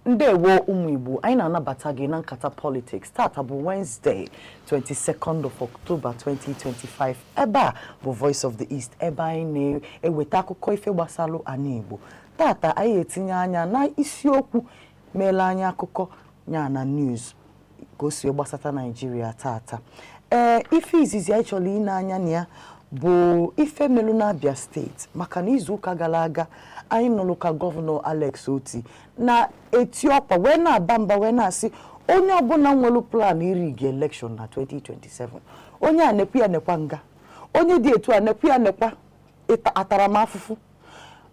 Ndewo, ụmụ Igbo. Anyị na-anabata gị na Nkata Politics. Tata bụ Wednesday, 22nd of October 2025. Ebe a bụ Voice of the East, ebe anyị na-eweta akụkọ ife gbasalụ ana Igbo. Tata anyị etinye anya na isiokwu meela anyị akụkọ ya na news, ka o si gbasata Naijiria tata. Ee, ife izizi anyị chọrọ ine anya na ya bụ ife melu n'Abia Steeti, maka na izuụka gara aga anyị nụrụ ka Gọvanọ Alex Otti na-eti ọkwa wee na-aba mba, wee na-asị onye ọbụla nwere plan irig election na 2027, onye a nekwa ya nekwa nga, onye dị etu a nekwa ya nekwa ataramafụfụ.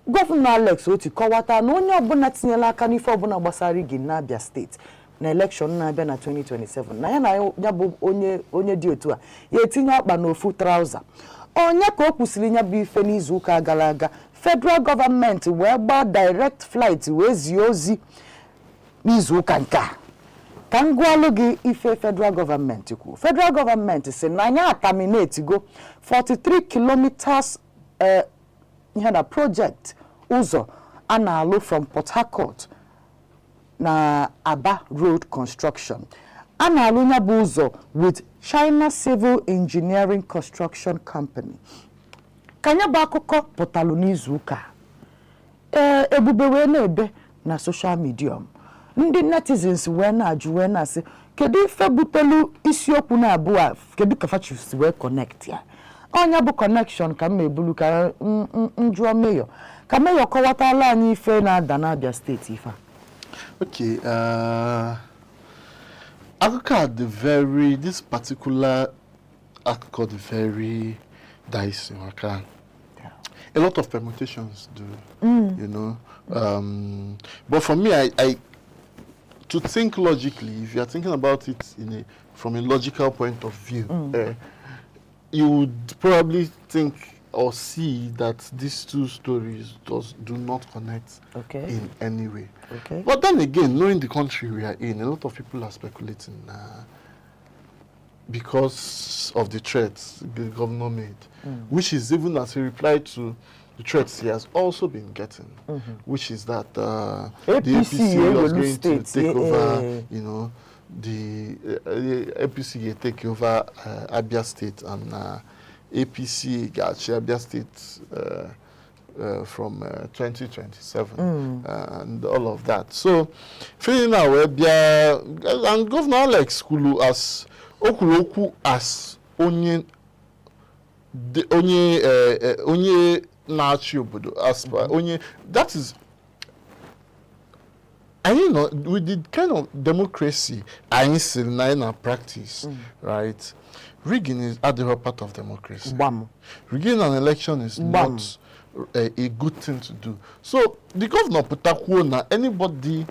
Gọvanọ Alex Otti kọwata na onye ọbụla tinyela aka n'ife ọbụla gbasara rigging n'Abia Steeti na election na-abịa na 2027, na ya na ya bụ onye dị otu a ya etinye ọkpa n'ofu trouser. Onye ka o kwusịrị ya bụ ife n'izu ụka gara aga, federal gọọmenti wee gbaa direct flight wee zie ozi n'izu ụka nke a. Ka m gụọlụ gị ife federal gọọmenti kwuru. Federal gọọmenti si na anyị aterminatego 43 kilometers ihe na project ụzọ a na-alụ from Port Harcourt na Aba Road Construction. A na-alụ ya bụ ụzọ with China Civil Engineering Construction Company. Ka ya bụ akụkọ pụtalụ n'izu ụka, ee, ebube wee na-ebe na social media. Ndị netizens wee na-ajụ, wee na-asị, kedu ife butelu isiokwu na abụọ a? Kedu ka fachis wee connect ya? Ọnya bụ connection ka m ebulu ka m jụọ Mayor, ka Mayor kọwatala anyị ife na-ada n'Abia Steeti ife a. Okay, akụkọ a dị very, this particular akụkọ dị very dicey, maka a lot of permutations do. But for me, I to think logically, if you are thinking about it in a from a logical point of view, you would probably think or see that these two stories does do not connect in any way. But then again, knowing the country we are in, a lot of people are speculating because of the threats the governor made, which is even as he replied to the threats he has also been getting, which is that the APC APC was ewelu going to steeti, take over, the APC will take over Abia State and APC ga-achị Abia State from 2027 and all of that. So, feeling now wee bịa and Governor Alex kwuru as o kwuru okwu as onye onye onye na-achị obodo, as per onye that is anyị nọ with the kind of democracy anyị siri na anyị na practice, right? Rigging is adịrọ part of democracy. Gbam. Rigging an election is Gbam. not a good thing to do. So the governor pụtakwuo na anybody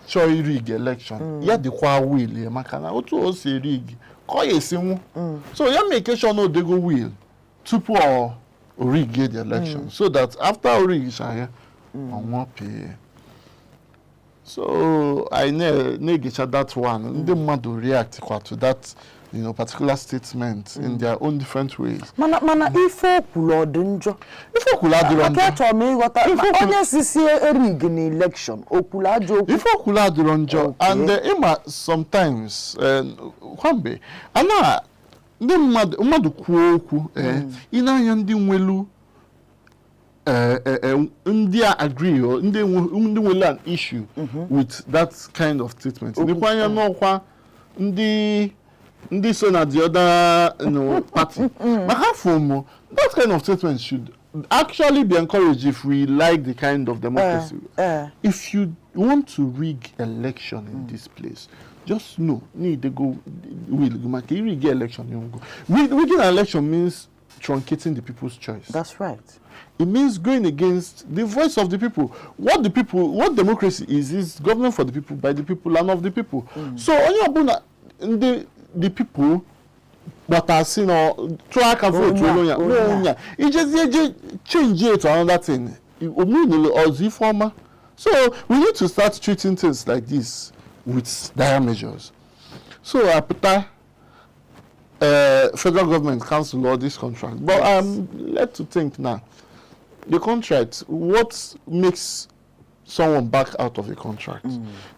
chọọ rig election, ya dịkwa will ya, maka na otu o si rig ka ọ ya esi nwu. So ya make sure na odego will tupu ọ rig the election, so that after o rig ya, ọ nwụọ pee. So I na-egecha that one, ndị mmadụ react kwa to that particular statement in their own different ways. Mana ife o kwuru, ọ dị njọ? Ife o kwuru adịrọ Maka njọ. Achọrọ m ịghọta Ife ma onye sisi erig na election, o kwuru ajọ okwu? Ife o kwuru adịrọ njọ. And ịma sometimes, kwambe ana ndị mmadụ kwuo okwu, ị na-anya ndị nwelu ndị a agree or ndị nwelu an issue with that kind of statement. Okwu, Nekwa anya n'ọkwa ndị so na the other party, maka afọ mụ that kind of statement should actually be encouraged if we like the kind of democracy. If you want to rig election in this place, just know need to go will maka rig election, you go. Rigging an election means truncating the people's choice. That's right. It means going against the voice of the people. What the people, what democracy is government for the people, by the people, and of the people. So onye ọbụla ndị the people kpọtasị na tụọ aka vote Onye a, onye a onye a. onye a ijezie je change it to another thing, omenala ọzọ ife ọma. So we need to start treating things like this with dire measures. So apụta federal government cancel all this contract, but I'm led to think now the contract, what makes someone back out of a contract.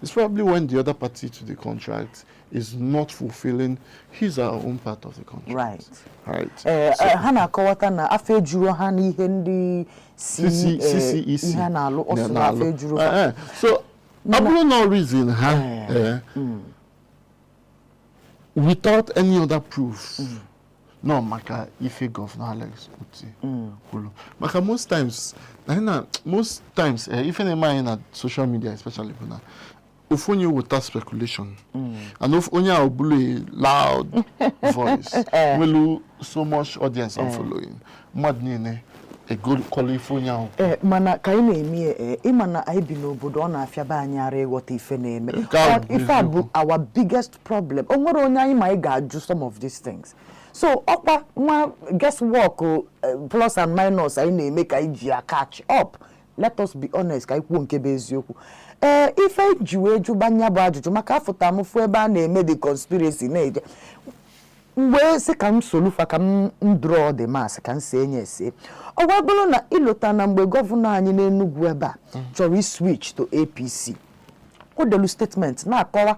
It's probably when the other party to the contract is not fulfilling his or her own part of the contract. Right. Ee, ha na-akọwata na afọ ejuru ha n'ihe ndị si CC, CCEC ihe a na-alụ, ọ sị na afọ na-alụ. ejuru ha. So ọ bụrụ na reason ha without any other proof, no, maka ife Governor Alex Otti kwuru, maka most times anyị na most times ife na-eme anyị na social media especially bụ na ofu onye weta speculation and ofu onye ahụ bụrụ a loud voice nwelu so much audience and following, mmadụ niile egokọla ife onye ahụ. Ee, mana ka anyị na-eme ya, ee, ịma na anyị bi n'obodo ọ na-afịaba anyị ara ịghọta ife na-eme. Nke ahụ bụ Ife a bụ eziokwu. our biggest problem. O nwere onye anyị ma anyị ga-ajụ some of these things, so ọkwa nwa guesswork o, plus and minus anyị na-eme ka anyị ji ya catch up. Let us be honest, ka anyị kwuo nke bụ eziokwu. Ee, ife ji wee jụba nya bụ ajụjụ maka afụta m fụ ebe a na-eme the conspiracy na-eje mgbe sị ka m solufa, ka m draw the mass, ka m see nye ese. Ọ wee bụrụ na ịlụta na mgbe governor anyị n'Enugu ebe a chọrọ iswitch to APC, o delu statement na-akọwa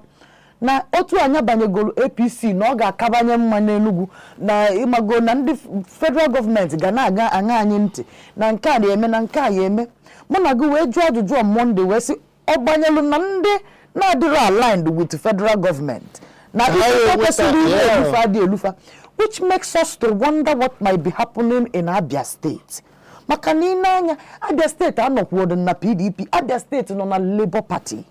na otu anyị abanyegoro APC na ọ ga-akabanye mma n'Enugu, na ịmago na ndị federal gọọmenti ga na-aga aṅa anyị ntị na nke a na-eme na nke a ya eme. Mụ na gị wee jụọ ajụjụ on Monday, wee sị ọ gbanyelu na ndị na-adịrọ aligned with federal gọọmenti na Ha ife enweta- kwesịrị ime elufa adị elufa, which makes us to wonder what might be happening in Abia State, maka na ị na-anya Abia Steeti anọkwuodo na PDP, Abia Steeti nọ na Labour Party,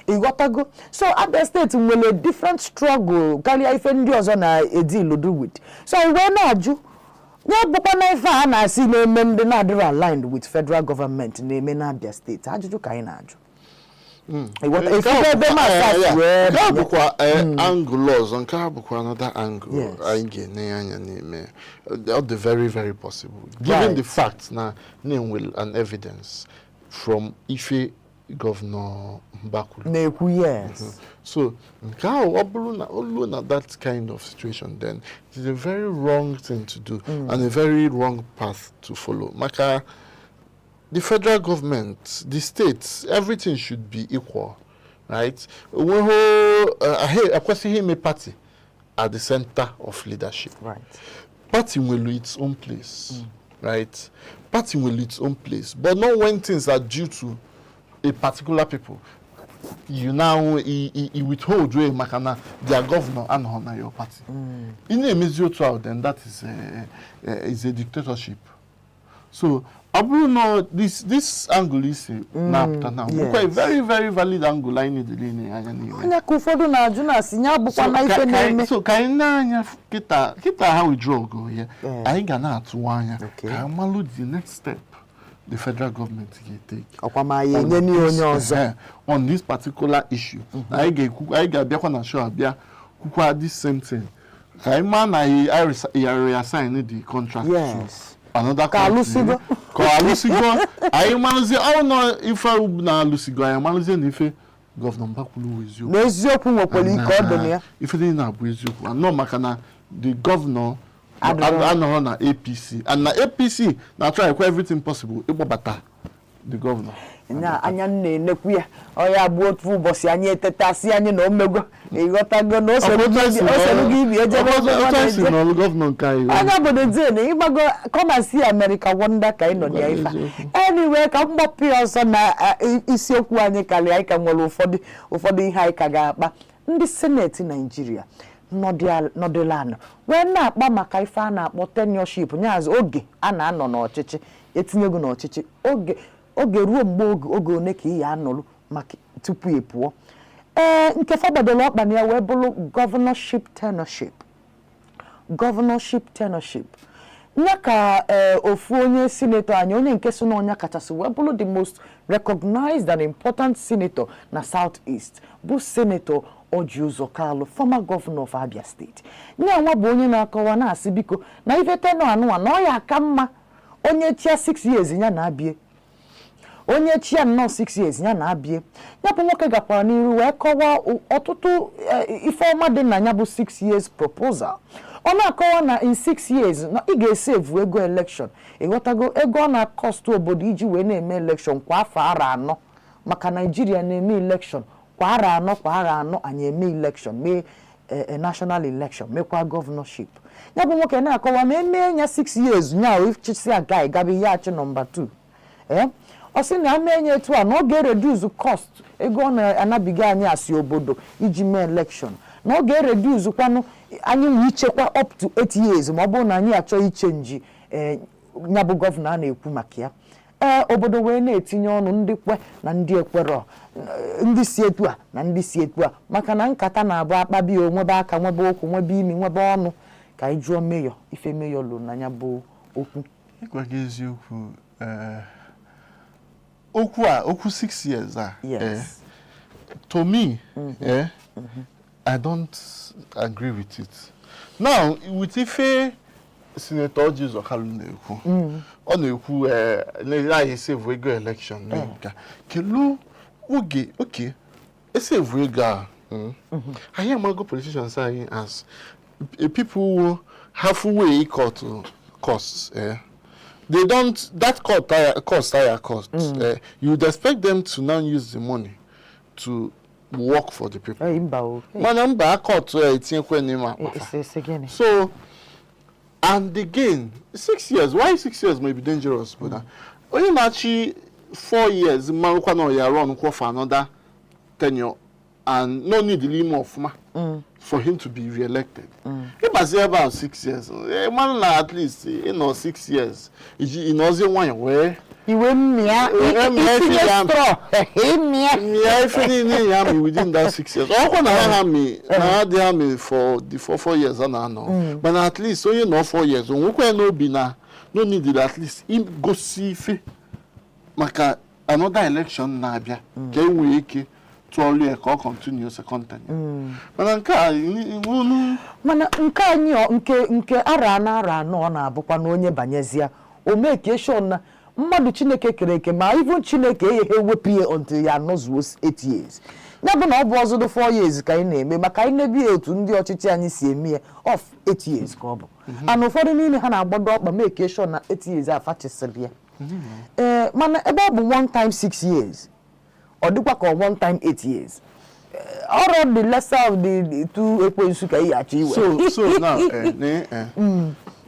ịghọtago? So Abia Steeti nwere different struggle karịa ife ndị ọzọ na-edeal with. So anyị wee na-ajụ ya bụkwa na ife a na-asị na-eme ndị na-adịrọ aligned with federal government na-eme na Abia Steeti. Ajụjụ ka anyị na-ajụ. Ịghọta? Nke Efugo a ebe bụkwa- mass yeah. wee Nke a banye. bụkwa angle ọzọ. Nke a bụkwa another angle anyị ga-ene anya n'ime. Ọ dị very very possible given the fact na na-enwe an evidence from ife Governor Mbah kwuru. Na-ekwu, yes. So nke ahụ, ọ bụrụ na o luo na that kind of situation, then it is a very wrong thing to do and a very wrong path to follow, maka the federal government, the states, everything should be equal, right? Onweghị ekwesịghị ime party at the center of leadership. Party nwere its own place, right? Party nwere its own place, but not when things are due to a particular people, you now i withhold wey maka na their governor anọghị na your party. Ị na-emezi otu ahụ, then that is a dictatorship. So ọ bụrụ na this angle isi na-apụta na bụkwa a very very valid angle anyị na-edele ine anya n'ime. Anya ka ụfọdụ na-ajụ na-asị ya bụkwa na ife na-eme. So ka anyị na-anya kịta kịta ha withdraw go ya, anyị ga na-atụwa anya ka anyị malụ the next step the federal government ga-etake. Ọkwa ma ya enye n'ihe onye ọzọ. On this particular issue, anyị ga-ekwu, anyị ga-abịakwa na show abịa kwukwa this same thing ka anyị maa na ya reassign the contract to another Ka company. alụsigo. Ka alụsigo, anyị marụzie ọ nọ ife na-alụsigo, anyị marụzie na ife Governor Mbah kwuru wụ eziokwu. Na eziokwu nwekwara ike ọ dị na ya. Ife niile na-abụ eziokwu anọ maka na the governor anọrọ na APC, and na APC na-try ekwe everything possible ịkpọbata the governor. Nya anya m na-enekwu ya, ọ ya bụ otu ụbọchị anyị etetasị anyị na omego, ịghọtago, na o soro gị ibi ejebe ebe ọ Otu anyị si na-eje. n'ọlụ governor nke anyị. Anya obodo din ịgbago, come and see America wonder ka anyị nọ na ya ife a. Anyway, ka m gbapụ ya ọsọ na isiokwu anyị karịa. Anyị ka nwere ụfọdụ ụfọdụ ihe anyị ka ga-akpa. Ndị seneti Naijiria nọdụla anọ wee na-akpa maka ife a na-akpọ tenureship, nyaazụ oge a na-anọ n'ọchịchị, etinyego n'ọchịchị oge oge ruo mgbe oge one ka ị ya anọrụ maka tupu ị pụọ. Ee, nke fọgbadoro ọkpa na ya wee bụrụ governorship tenureship. Governorship tenureship ya ka ee ofu onye senator anyị, onye nke so n'ọnya kachasị wee bụrụ the most recognized and important senator na South East, bụ Senator Orji Uzor Kalu, former governor of Abia State, nya nwa bụ onye na-akọwa na-asị biko na ife tenure anụwa na ọ ya aka mma onye chia 6 years ya na-abịa, onye chia nnọọ 6 years ya na-abịa. Ya bụ nwoke gakwara n'iru wee kọwaa ọtụtụ ife ọma dị na ya bụ 6 years proposal. Ọ na-akọwa na in 6 years na ị ga-esevu ego election, ịghọtago, ego ọ na-acost obodo iji wee na-eme election kwa afọ 4, maka Naijiria na-eme election kwa arọ 4. Kwa arọ 4 anyị eme election, mee national election, mekwa governorship. Ya bụ nwoke na-akọwa na emee ya 6 years nya chisi aga ịgaba ihe achị nọmba 2. Ee, ọ sị na ama enye etu a na ọ ga-ereduce cost, ego ọ na-anabiga anyị asị obodo iji mee election, na ọ ga-ereduce kwanụ anyị nwe ichekwa up to 8 years ma ọ bụrụ na anyị achọ ichange. Ee, ya bụ gọvanọ a na-ekwu maka ya. Ee, obodo wee na-etinye ọnụ, ndị kwe na ndị ekwerọ, ndị si etu a na ndị si etu a, maka na nkata na-abụ akpabi o nwebe aka, nwebe ụkwụ, nwebe imi, nwebe ọnụ. Ka anyị jụọ Mayor ife Mayor lụrụ na ya bụ okwu. Ịgwa gị eziokwu, okwu a, okwu 6 years a, to me, I don't agree with it. Now, with ife Senator Orji Uzor Kalu na-ekwu, ọ na-ekwu na anyị save ego election na nke kelu oge oke esave ego a, anyị amago politicians anyị as a people who halfway cut costs. They don't that cut higher cost, higher cost. You would expect them to now use the money to work for the people. Ee, mba o. Hey, Mana mba, cut etinyekwe n'ime akpa fa. Isi gịnị? So, and again, 6 years, why 6 years may be dangerous, but onye na-achị 4 years mmarụkwa na ya run kwa for another tenure and no need ime ọfụma for him to be re-elected. Ịgbazi ebe ahụ 6 years, mmanụ na at least ịnọ 6 years iji ịnọzie nwayọ wee iwe mmịa. Mmịa ife itinye ya. straw ịmịa. Mịa ife niile ya amị within that 6 years. Ọkwa na ha amị na ha dị amị for the 4 years a na-anọ, mana at least onye nọ 4 years o nwekwa ya n'obi na no need at least igosi ife maka another election na-abịa, ka e nwee ike tụọlụ ya ka ọ continue second tenure. Mana nke a unu Mana nke anyị nke arọ 4, arọ 4, ọ na-abụkwa na onye banyezie, o mee ka eshon na mmadụ Chineke kere eke, ma even Chineke egheghị ewepụ ya until ya anọzuo 8 years. Ya bụ na ọ bụ ọzọdụ 4 years ka anyị na-eme, maka anyị na-ebi ya otu ndị ọchịchị anyị si eme ya, of 8 years ka ọ bụ. Ana ụfọdụ n'ime ha na-agbado ọkpa mee ka eshon na 8 years afachisịrị ya. Ee, mana ebe ọ bụ one time 6 years, ọ dịkwa ka ọ one time 8 years, ọrụ the lesser of the two ekwensu ka ị achọ iwe. So now,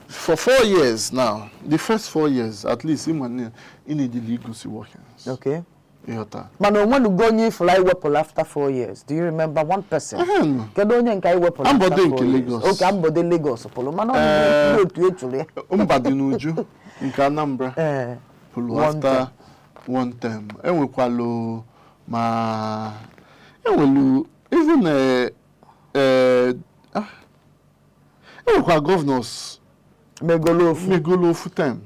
for 4 years now, the first 4 years at least, ịma na ị na-edili igosi workings. Ịghọta? Mana onwenugo onye ifụrụ anyị wepụrụ after 4 years? Do you remember one person? Ehem. Kedu onye nke anyị wepụrụ after Ambode 4 nke years? Lagos. Okay, Ambode Lagos pụrụ, mana ọ bụ ndị otu echụrụ ya. Mbadinuju nke Anambra pụrụ One after term. One term. Enwekwalụ, ma enwelu even enwekwa governors megolo ofu. Megolo ofu term.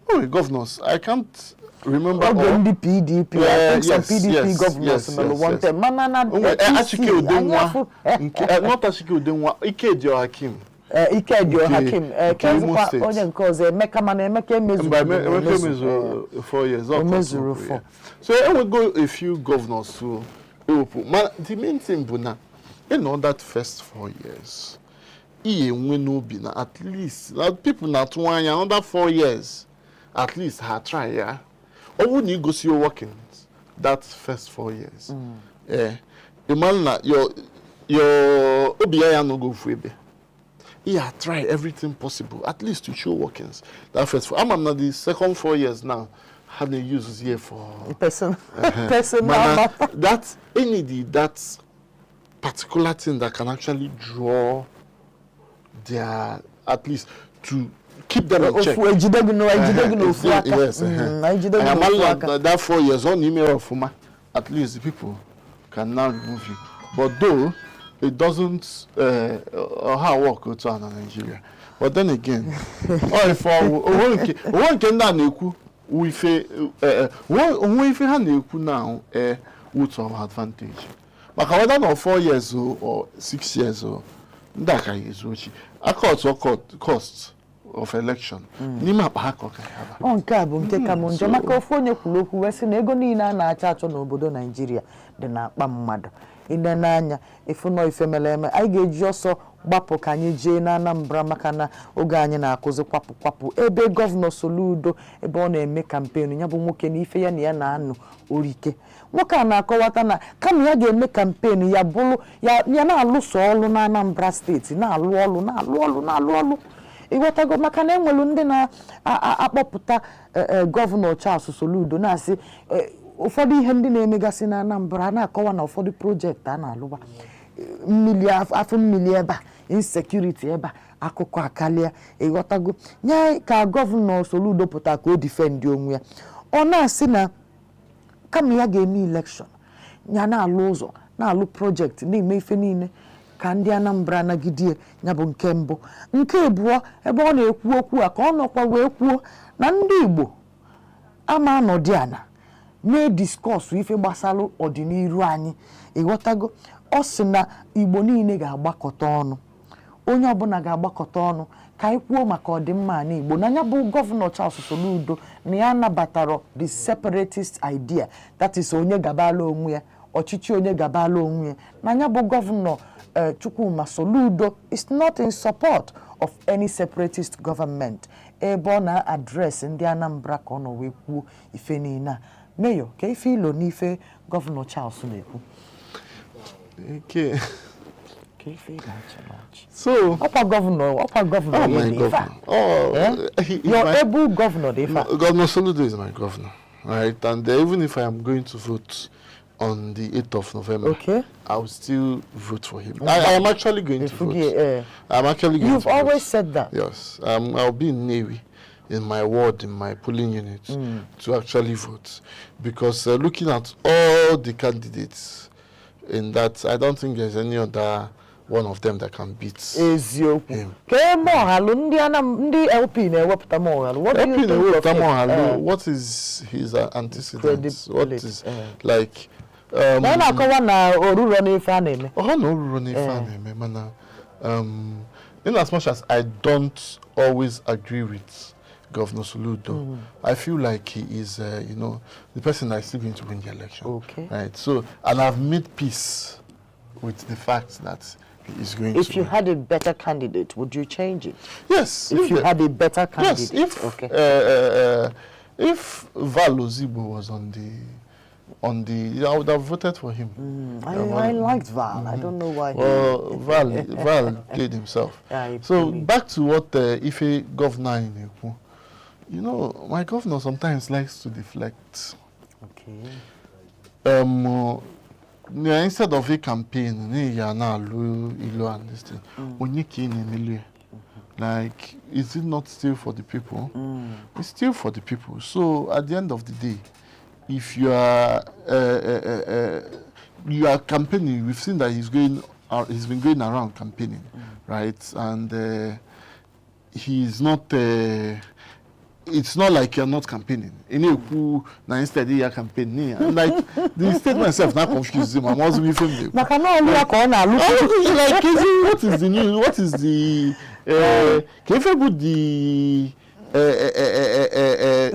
Enwere governors, I can't remember Oge all. ndị PDP, I think some PDP governors mere one term, mana na Onwe APC, Achike anyị Udenwa nke not Achike Udenwa, Ikedi Ohakim. Ikedi Ohakim, Nke Imo kezikwa State. onye nke ọzọ, Emeka, mana Emeka emezuru. Mba, Emeka emezu. emezuru 4 years. O mezuru 4. So enwego a few governors who ewepụ, ma the main thing bụ na ịnọ that first 4 years, ihe enwe n'obi na at least na people na-atụ anya another 4 years, at least ha try ya. Ọ bụrụ na igosi your workings that first 4 years, ị mara na your obi ya ya anọghị ofu ebe. Yeah, try everything possible at least to show workings that first four. Ama m na the second 4 years now, ha na-use here for Personal mana matter. That any the that particular thing that can actually draw their, at least to keep them in check. Ofu ejide gị ejide gị n'ofu aka. Yes. Ejide gị I n'ofu aka. That 4 years on email ọfụma, at least the people can now remove you. But though it doesn't ha work otu a na Nigeria. But then again, ọ ife ọwụ onwe nke ndị a na-ekwu wụ ife onwe ife ha na-ekwu now wụ to our advantage. Maka whether na 4 years o or 6 years o, ndị a ka ya ezu ochi. Aka otu cost of election n'ime akpa ha ka ọ ka ya ba. Ọ nke a bụ nke ka m njọ, maka ofu onye kwuru okwu wee sị na ego niile a na-achọ achọ n'obodo Naijiria dị n'akpa mmadụ. Inene anya ịfụ nọ ife mere eme. Anyị ga-eji ọsọ gbapụ ka anyị jee na Anambra, maka na oge anyị na-akụzi kwapụ kwapụ. Ebe Gọvanọ Soludo, ebe ọ na-eme campaign ya, bụ nwoke na ife ya na ya na-anụ orike. Nwoke a na-akọwata na kama ya ga-eme campaign ya, bụrụ ya ya na-alụso ọlụ na Anambra Steeti, na-alụ ọlụ, na-alụ ọlụ, na-alụ ọlụ. Ịghọtago? Maka na enwelu ndị na-akpọpụta Gọvanọ Charles Soludo na-asị ụfọdụ ihe ndị na-emegasị na Anambra, na-akọwa na ụfọdụ project a na-alụwa, mmiri, afọ mmiri ebe a, insecurity ebe a, akụkọ akarịa. Ịghọtago? Nye ka Gọvanọ Soludo pụta ka o defend onwe ya, ọ na-asị na kama ya ga-eme election, ya na-alụ ụzọ, na-alụ project, na-eme ife niile ka ndị Anambra nagidie ya. Bụ nke mbụ. Nke abụọ, ebe ọ na-ekwu okwu a ka ọ nọkwa wee kwuo na ndị Igbo ama anọdị ana na-e discuss ife gbasara ọdịnihu anyị. Ịghọtago? Ọ sị na Igbo niile ga-agbakọta ọnụ, onye ọbụla ga-agbakọta ọnụ ka anyị kwuo maka ọdịmma ala Igbo. Na ya bụ Gọvanọ Charles Soludo na ya nabatara the separatist idea, that is, onye gabala onwe ya, ọchịchị onye gabala onwe ya. Na ya bụ Gọvanọ Chukwuma Soludo is not in support of any separatist government. Ebe ọ na-address ndị Anambra ka ọ nọ wee kwuo ife niile a. Mayor, ka ife ilo n'ife Gọvanọ Charles na-ekwu? Okay. Ka ife ị ga-achị n'ọchị? So, ọkwa gọvanọ, ọkwa gọvanọ oh ya my dị ife a. governor. Oh, Eh? he's Your able governor dị ife a. Governor Soludo is my governor, right? And even if I am going to vote on the 8th of November, I will still vote for him. I am actually going to vote. Ifugi, eh. I'm actually going You've to vote. Always said that. Yes, I'll be in Nnewi, in my ward, in my polling unit, to actually vote. Because looking at all the candidates in that, I don't think there's any other one of them that can beat Eziokwu. him. Ka eme Moghalu, ndị Anam, ndị LP na-ewepụta Moghalu. What do you LP think of na-ewepụta him? Moghalu, what is his antecedents? What Credibility, is, eh. like, Na ọ na-akọwa na oruro n'ife a na-eme. Ọ na oruro n'ife a na-eme, mana in as much as I don't always agree with Governor Soludo, I feel like he is, the person that is still going to win the election. Right. So, and I've made peace with the fact that he is going If to you win. Had a better candidate, would you change it? Yes. If you had a better Yes, candidate. if if Val Ozigbo was on the, I would have voted for him. I liked Val. I don't know why. Well, Val played himself. Yeah, he So played. Back to what ife governor anyị na-ekwu. My governor sometimes likes to deflect. Yeah, instead of a campaign, ya na-alụ ilo and this thing. Onye ka ị na-emelu ya? Like, is it not still for the people? It's still for the people. So at the end of the day, if you are campaigning, we've seen that he's been going around campaigning, right? And he's not. It's not like you're not campaigning. Ị na-ekwu na instead ya campaign, like the statement itself now confuse him. I'm also ife m na-ekwu. Maka na ọlụ ya ka ọ na-alụ. Oh, like, is it, what is the new? What is the ka ife bụ the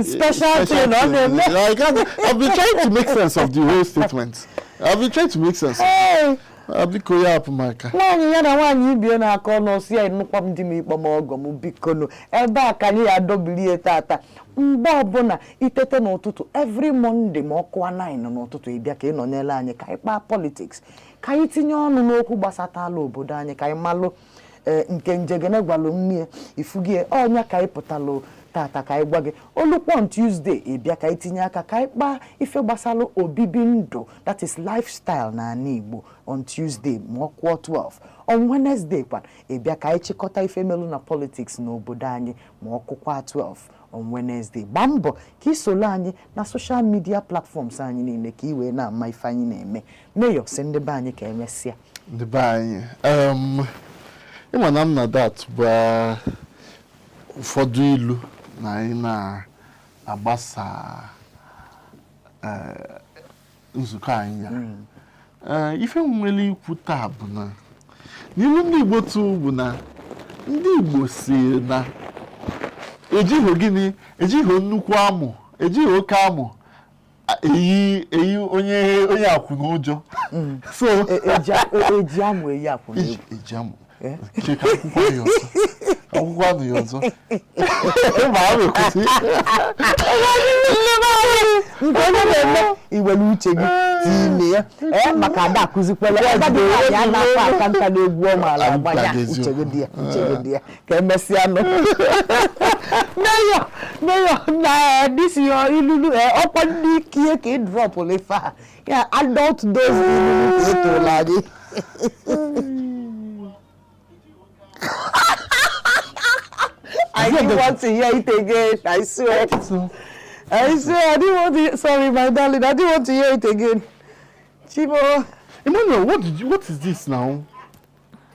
Special thing ọ na-eme? Like, I've been trying to make sense of the whole statement. I've been trying to make sense. Hey! Biko, ya hapụ m aka. Nwaanyị ya na nwaanyị ibie na-akọ ọnụ si ya nnukwu m di m ịkpọ m ọgọ m. Bikonu, ebe a ka anyị ya adọbilie tata. Mgbe ọbụla itete n'ụtụtụ, every Monday ma ọ kụọ 9 n'ụtụtụ, ịbịa ka ị nọnyere anyị ka anyị kpaa politics, ka anyị tinye ọnụ n'okwu gbasatala obodo anyị, ka anyị malụ ee nke njegene gwalụ nne ifugie ọnya ka anyị pụtalụ tata ka anyị gwa gị. Olukwon Tuesday, ịbịa ka anyị tinye aka ka anyị kpaa ife gbasara obibi ndụ, that is lifestyle n'ala Igbo, on Tuesday ma ọ kụọ 12. On Wednesday kwa, ịbịa ka anyị chịkọta ife melu na politics n'obodo anyị ma ọ kụkwa 12 on Wednesday. Gbaa mbọ ka ị soro anyị na social media platforms anyị niile ka ị wee na-ama ife anyị na-eme. Mayor, si ndị be anyị ka emesịa. Ndị be anyị, ịma na m na that bụ ụfọdụ ilu na anyị na-agbasa nzukọ anyị ya. Ife m nwere ikwu taa bụ na n'ilu ndị Igbo tụ bụ na ndị Igbo si na ejighị gịnị, ejighị nnukwu amụ, ejighị oke amụ. Eyi eyi onye onye akwụna ụjọ. So Eji amụ eyi akwụna egwu. Eji amụ. Che ka akwụkwọ ya ọzọ. Akwụkwọ anụ ya ọzọ. Ma a na-ekwusi. Nke onye na-eme iwere uche gị tinye ya ee maka ada akụzikwala agadi nwaanyị a na-akpa aka nka n'egwu ọ maara agbanya. Uche gị dị ya, uche gị dị ya. Ka emesịa nụ. Mayor, mayor, na this your ilulu, ọkwa ndị ikie ka ị drop ife a ya, adult dose ilulu ka ị tụrụ anyị. I didn't want to hear it again. I swear. I swear, I didn't want to. Sorry, my darling. I didn't want to hear it again. Chibo. Emmanuel, what is this now?